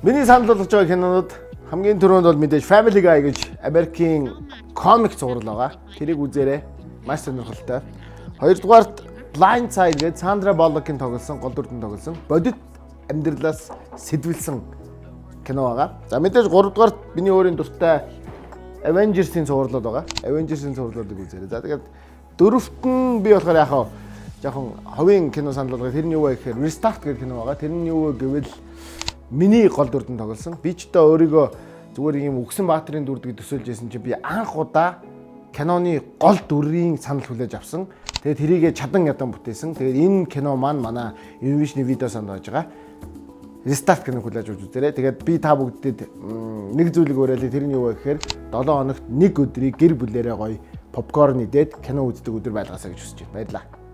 Миний санал болгож байгаа кинонууд хамгийн түрүүнд бол мэдээж Family Guy гэж Америкийн комик цуврал байгаа. Тэрийг үзээрэй. Маш сонирхолтой. Хоёрдугаарт Blind Side гэж Сандра Буллокийн тоглосон, гол дүрдэн тоглосон, бодит амьдралаас сэдэвлэсэн кино байгаа. За, мэдээж гуравдугаарт миний өөрийн дуртай Avengers-ийн цувралууд байгаа. Avengers-ийн цувралуудыг үзээрэй. За, тэгээд дөрөвт нь би болохоор яг хаа жоохон ховын кино санал болгоо. Тэр нь юу вэ гэхээр Restart гэх кино байгаа. Тэр нь юу вэ гэвэл миний гол дүрдэн тоглосон. Би ч одоо өөрийгөө зүгээр ийм үгсэн баатрын дүрд гэж төсөөлж байсан чинь би анх удаа киноны гол дүрийн санал хүлээж авсан. Тэгээд тэрийгэ чадан ядан бүтээсэн. Тэгээд энэ кино маань манай Invision видео санд байж байгаа. Restart кино хүлээж авч үзээрэй. Тэгээд би та бүгдэд нэг зүйлийг уриалъя. Тэр нь юу вэ гэхээр 7 хоногт нэг өдрийг гэр бүлээрээ гоё попкорн идээд кино үздэг өдөр байлгаасаа гэж хүсэж байна. Баярлалаа.